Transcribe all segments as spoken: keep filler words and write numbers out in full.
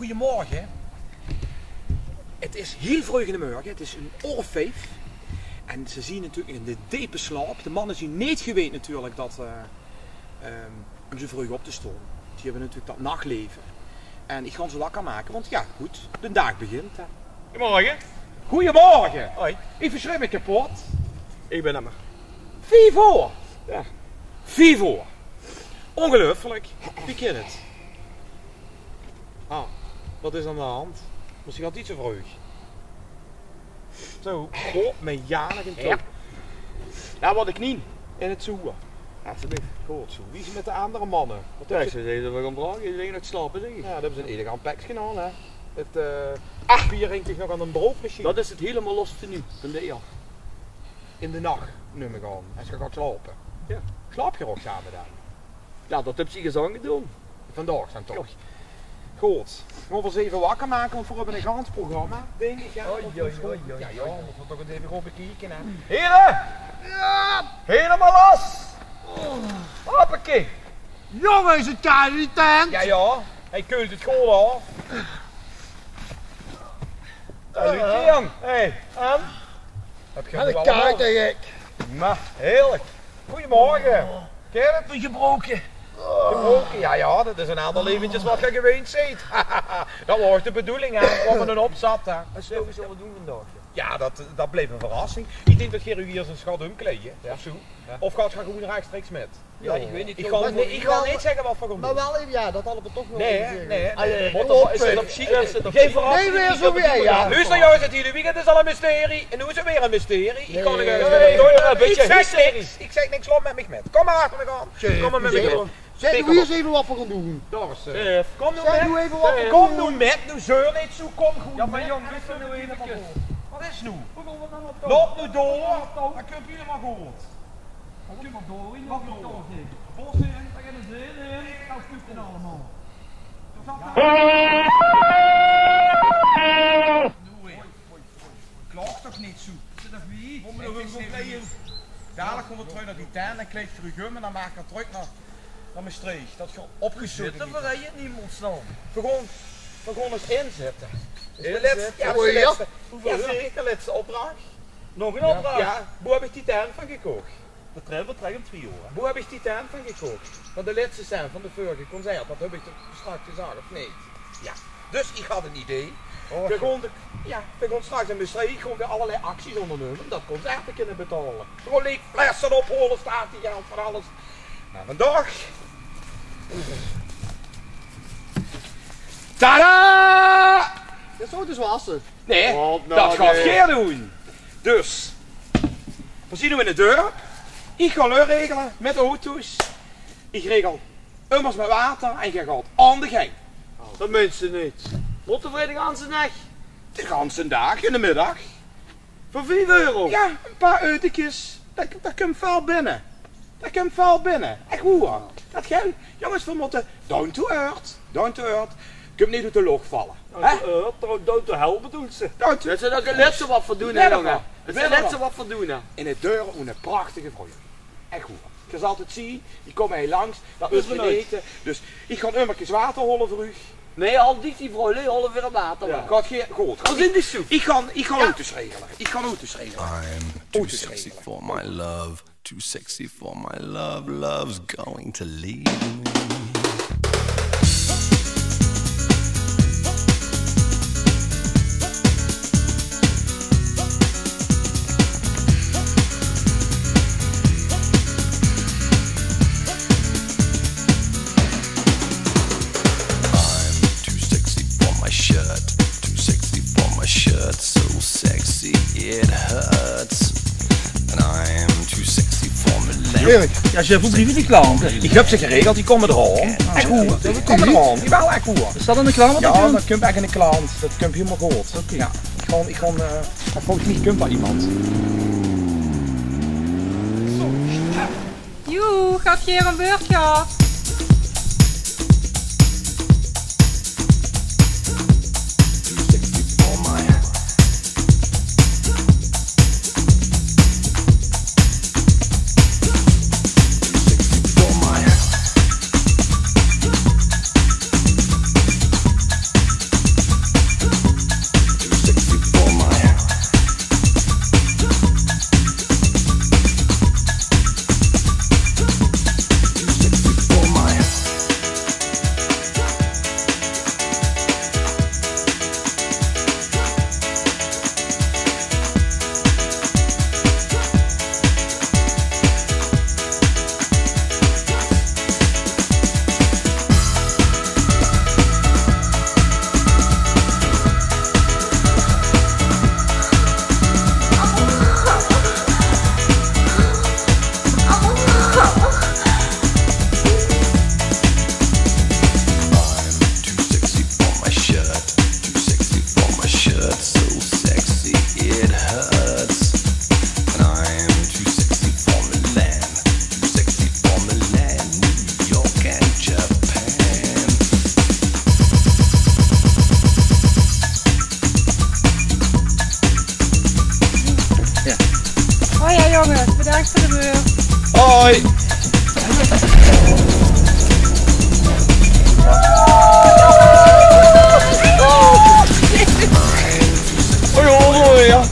Goeiemorge. Het is hiel vreug in de mörge. Het is 'n oor of vief. En ze zien natuurlik in de depe slaop. De manne zien neet geweend natuurlik det, eh, ehm, um zo vreug op te staon. Die höbbe natuurlik det nachleve. En ich gaon ze wakker make, want jao, good, de daag begint, hè. Goeiemorge. Goeiemorge. Hoi. Ich versjrik mich kepot. Ich bin d'r mer. Vief oor. Jao. Vief oor. Óngeluifelik. Wie kin het? Ah, waat is aan de hand? Waas ich altied zo vreug? Zo, god, mien janigen toe. Jao. Dao waor de knien in het zoeë. Jao, alsjeblieft. God, zo. Wie is het mit de anger manne? Waat höbbe ze? Jao, ze zeen nog aan 't drage. Die ligke nog te slaope, dink ich. Jao, det is 'n elegant pekske aan, hè. Het, eh, bier hingk nog aan de broodmachien. Det is het hielemaol los tenue van de eer. In de nach, num ich aan. Es ge gaot slaope. Jao. Slaap ge ouch same dan? Jao, det höbs se gezag gedoon. Vandaag dan toch. Good. Gaon v'r ze effe wakker make, want v'r höbbe 'n gans programma, dink ich, jao. Oei, oei, oei, oei. Jao, jao, mótte v'r toch ins effe good bekieke, hè. Heren! Jao! Hielemaol los! Hoppakee! Jónge, is het kaal in die tent? Jao, jao. Hae keult het good aaf. Hey, Lucian. Hey, en? Höb ge het allemaol? Kaak, dink ich. Mer heerlik. Goeiemorge. Kin het? Gebroke. Gebroke? Jao, jao, det is 'n aander leventjes waat ge geweend zeet. Det waor ouch de bedoeling, hè. V'r höbbe 'n opzat, hè. En zo, wat gaon v'r doon vandaag? Jao, det, det blief 'n verrassing. Ich dink det geer uch hie ins gaot ómkleie, of zo. Jao. Of gaot geer gewoen rechtstreeks mit? Jao, ich weit neet. Ich gaon neet, ich gaon neet zègke waat v'r gaon doon. Mer waal effe, jao, det hadde v'r toch nog effe. Nae, nae. Allee, is het op schiet, is het op schiet? Nae, weer zo weer, jao. Luuster, jónges, het hiele weekend is al 'n mysterie. En noe is het weer 'n mysterie. Ich gaon nog effe... Nae, nae, nae. Ich zèk niks. Ich zèk niks, loop mit mich mit. Kom mer achter mich aan. Kom mer mit mich mit. Zèk noe ins effe waat v'r gaon doon. Doris, eh, kom noe mit. Zèk noe effe waat v'r gaon doon. Kom noe mit, noe zeure neet zo, kom gewoen mit. Jao, mer jóng, wits se noe effe... Waat is noe? Loop noe door. Det kump hielemaol good. Waat kump d'r door? Waat kump d'r door? Bos in, dao gaon v'r zeen in. Noe kump 't allemaol. Noe weer. Klaag toch neet zo. Zit nog wie? Dadelik gaon v'r trök nao die tent en kleid geer uch óm en dan make v'r trök nao, nao Mestreech. Det geer opgezote... Zitte v'r hie in hemelsnaam? V'r gaon, v'r gaon ós inzitte. Inzitte? Jao, det is de lètste. Jao, zeker, de lètste opdrach. Nog 'n opdrach? Jao, boe höb ich die tent van gekoch? De trein vertrèk óm twieë oor. Boe höb ich die tent van gekoch? Van de lètste cent van de vörige concert, det höb ich toch straks gezag, of neet? Jao. Dus ich had 'n idee. V'r gaon de, jao, v'r gaon straks in Mestreech, gaon v'r allerlei acties óngernumme óm det concert te kinne betaole. V'r gaon leeg flesse ophole, statiegeld, van alles. Mer vandaag... Tada! Det zou dus wasse. Nae, det gaot geer doon. Dus, v'r zien noe in 't dörp. Ich gaon leur regele mit auto's. Ich regel ummers mit water en geer gaot aan de gang. Det meins se neet. Mótte v'r de ganse daag? De ganse daag, in de middig. Veur vief euro? Jao, 'n paar eutekes. Det, det kump väöl binne. Det kump väöl binne. Ech waor. Det geld, jónges, v'r mótte down to earth. Down to earth. Kump neet oet de loch valle. Hè? Down to earth, down, down to hell bedoels se? Down to... Det is 't lètste waat v'r doon, hè, jónge. 't Is 't lètste waat v'r doon, hè. En 't deur oet 'n prachtige vrouw. Ech waor. Geer zalt 't zien, die kómme hie langs. Det mót geer neet vergaete. Dus ich gaon ummerkes water hole veur uch. Nae, haol dich die vrouw, nae, hole v'r water. Jao. Gaot geer, good. Waat is in die soep? Ich gaon, ich gaon auto's regele. Ich gaon auto's regele. I'm too sexy for my love, too sexy for my love, love's going to leave me. I'm too sexy for my shirt, too sexy for my shirt, so sexy it hurts. And I'm too sexy for my... Erik. Jao, ze höbbe die klant. Ich höb ze geregeld, die kómme d'raan. Ech waor, die kómme d'raan. Die waere ech waor. Is det 'n reclame? Jao, det kump ech 'ne klant. Det kump hielemaol good. Oké. Jao, ich gaon, ich gaon, eh, volges mich kump dao emes. Joe, gaot geer ein beurtje af? Jónges, bedank veur de beurt. Hoi. Hoi, hoi, hoi, ja.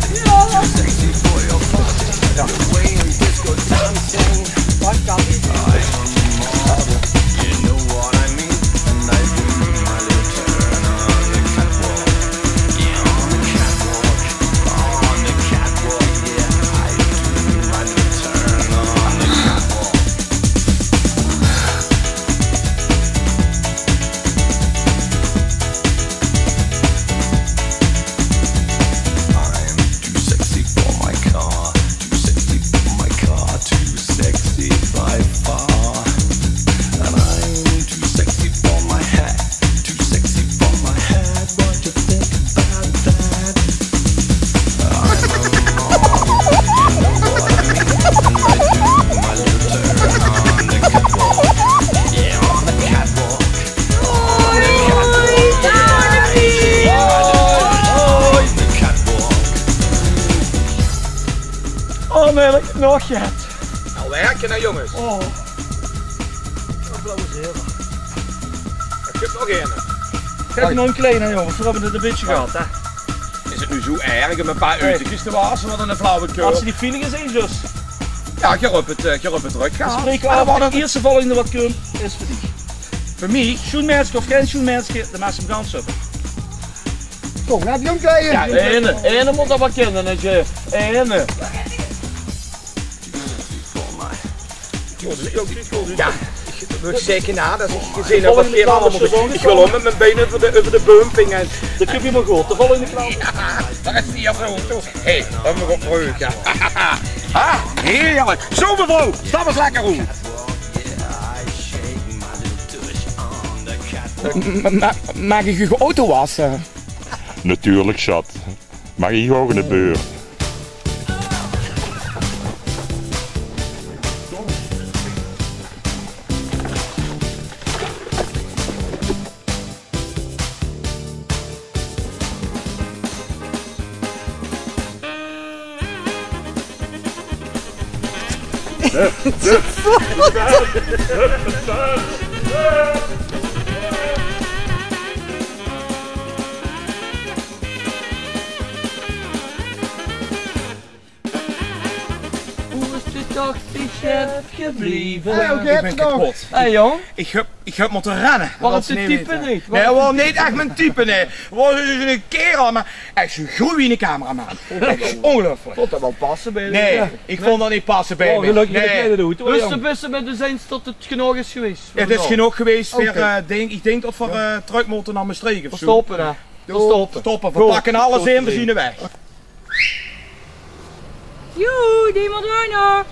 Oh nee, nog get. Nou, werke, hè, jónges. Oh. Ich höb nog ein. Kijk, nog ein kleine, jónges. Veer höbbe 't ein bietje gehad, hè. Is 't noe zoe erg um ein paar eutekes te wasse? Wat ein flauwekul. As ze die feeling is, hè, zus. Ja, ich höb 't, eh, ich höb 't drök gehad. Veer spreke aaf, de ierste volgende wat kump, is veur dich. Veur mich? Sjoen menske of gein sjoen menske, de maas 'm gans op. Kom, laot 'm kleie. Ja, eine, eine mót det waal kinne, hè, eine. Ja, ich mót zègke, naodet ich gezeen höb wat geer allemaol doot, ich wil ouch mit mien bein euver de, euver de bumping en... Det kump hielemaol good. De volgende klant. Ja, dao is die auto. Hé, dan mót ich op vreug, ja. Ha, heerlik. Zo, mevrouw, stap ins lekker oet. M-, ma-, maag ich uch auto wasse? Natuurlijk, schat. Maag ich ouch aan de beurt? Wo is de tachtig cent gebleve? Hey, oké, ich bön kapot. Hey, jóng. Ich höb, ich höb mótte renne. Waas 't 't type neet? Nae, waas neet ech mien type, nae. Waas 'ne kaerel, mer ech zoe'n groeiende cameraman. Ech óngeluifelik. Vónj det waal passe bie... Nae, ich vónj det neet passe bie mich. Nae. Bös se, bös se mit ós eins det 't genóg is gewaes? 't Is genóg gewaes. Oké. Veer, eh, dink, ich dink det veer, eh, trök mótte nao Mestreech of zoe. Veer stoppe, hè? Veer stoppe. Veer pakke alles in, veer zeen weg. Joe, die mót ouch nog.